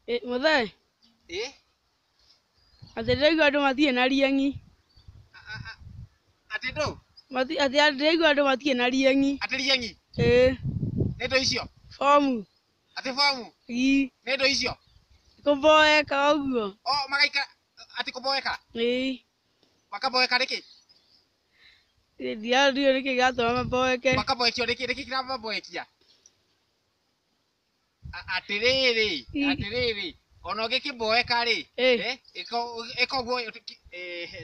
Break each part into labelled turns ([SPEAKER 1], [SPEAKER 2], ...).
[SPEAKER 1] Mũthee,
[SPEAKER 2] Ĩ?
[SPEAKER 1] Atĩ ndĩraigua andũ matirĩ na rieng'i.
[SPEAKER 2] Atĩ ndũ?
[SPEAKER 1] Atĩ ndĩraigua andũ matirĩ na rieng'i.
[SPEAKER 2] Atĩ rieng'i?
[SPEAKER 1] Ĩĩ.
[SPEAKER 2] Nĩ ndũ icio?
[SPEAKER 1] Bomu.
[SPEAKER 2] Atĩ bomu?
[SPEAKER 1] Ii.
[SPEAKER 2] Nĩ ndũ icio?
[SPEAKER 1] Kũboeka ũguo.
[SPEAKER 2] O magaikara atĩ kũboeka?
[SPEAKER 1] Ĩĩ.
[SPEAKER 2] Makaboeka nĩkĩ?
[SPEAKER 1] Ndiũĩ nĩkĩ gĩatũma maboeke.
[SPEAKER 2] Makaboekio nĩkĩ? Nĩkĩ kĩramaboekia? Atĩrĩrĩ, atĩrĩrĩ, ona ũngĩkĩboeka rĩ, ĩka ũguo,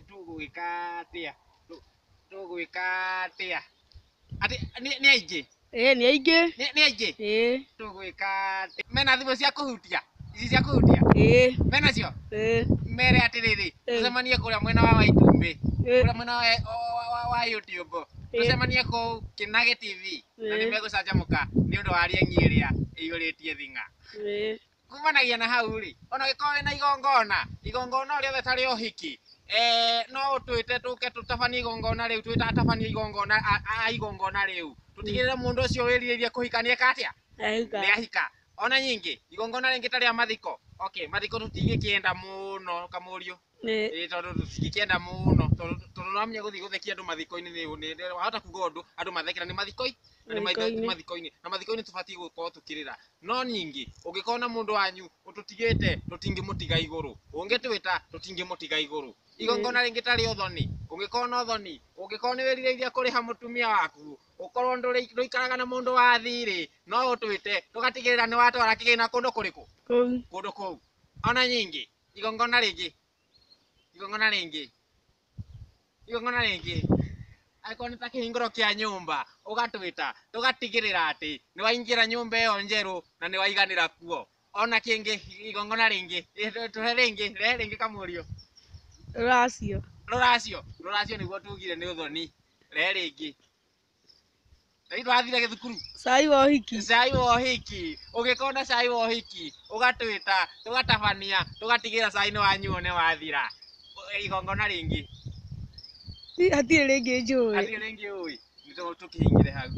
[SPEAKER 2] tũgwĩka atĩa? Tũgwĩka atĩa? Atĩ nĩ aingĩ?
[SPEAKER 1] Ĩĩ nĩ aingĩ.
[SPEAKER 2] Nĩ aingĩ?
[SPEAKER 1] Ĩĩ.
[SPEAKER 2] Tũgwĩka atĩa? Mena thimũ cia kũhutia? Ici cia kũhutia?
[SPEAKER 1] Ĩĩ.
[SPEAKER 2] Menacio?
[SPEAKER 1] Ĩĩ.
[SPEAKER 2] Mere atĩrĩrĩ, tũcemanie kũrĩa mwena wa Waitumbĩ, kũrĩa mwena wa YouTube, tũcemanie kũu Kĩnagĩ TV, na nĩ megũcanjamũka nĩ ũndũ wa rĩeng'i ĩrĩa ĩiyũrĩtie thing'a. Kumanagia na hau rĩ, ona ũngĩkorwo wĩna igongona, igongona o rĩothe ta rĩa ũhiki, no ũtwĩte tũke tũtabanie igongona rĩu, twĩ ta atabania igongona, a igongona rĩu, tũtigĩrĩre mũndũ ũcio wĩrirĩirie kũhika nĩ eka atĩa?
[SPEAKER 1] Nĩ
[SPEAKER 2] Nĩ ahika. Ona nyingĩ, igongona rĩngĩ ta rĩa mathiko, okay, mathiko tũtingĩkĩenda mũno kamũriũ. Ĩĩ tondũ tũtingĩkĩenda mũno, tondũ nĩwamenya gũthiĩ gũthekia andũ mathiko-inĩ nĩ wahota kuga ũndũ andũ mathekera nĩ mathiko-inĩ, na nĩ mathiko-inĩ, na mathiko-inĩ tũbatiĩ gũkorwo tũkĩrĩra. No ningĩ ũngĩkorwo na mũndũ wanyu ũtũtigĩte, tũtingĩmũtiga igũrũ, ũngĩtwĩta tũtingĩmũtiga igũrũ. Igongona rĩngĩ ta rĩa ũthoni, ũngĩkorwo na ũthoni, ũngĩkorwo nĩ wĩrirĩirie kũrĩha mũtumia waku, ũkorwo ndũikaraga na mũndũ wa thirĩ, no ũtwĩte tũgatigĩrĩra nĩ watwara kĩgĩna kũndũ kũrĩkũ?
[SPEAKER 1] Kũu.
[SPEAKER 2] Kũndũ kũu. Ona nyingĩ, igongona rĩngĩ, igongona rĩngĩ, igongona rĩngĩ, angĩkorwo nĩ ta kĩhingũro kĩa nyũmba, ũgatwĩta tũgatigĩrĩra atĩ nĩ waingĩra nyũmba ĩyo njerũ na nĩ waiganĩra kuo. Ona kĩngĩ, igongona rĩngĩ, tũhe rĩngĩ, rehe rĩngĩ kamũriũ.
[SPEAKER 1] Rũracio.
[SPEAKER 2] Rũracio, rũracio nĩguo tugire nĩ ũthoni. Rehe rĩngĩ. Rĩu twathire gĩthukuru.
[SPEAKER 1] Cai wa ũhiki.
[SPEAKER 2] Cai wa ũhiki. Ũngĩkorwo na cai wa ũhiki, ũgatwĩta, tũgatabania, tũgatigĩrĩra cai nĩ wanyuo nĩ wathira. Igongona rĩngĩ.
[SPEAKER 1] Hatirĩ rĩngĩ njũĩ.
[SPEAKER 2] Hatirĩ rĩngĩ ũĩ. Nĩ tũkĩhingĩre hau.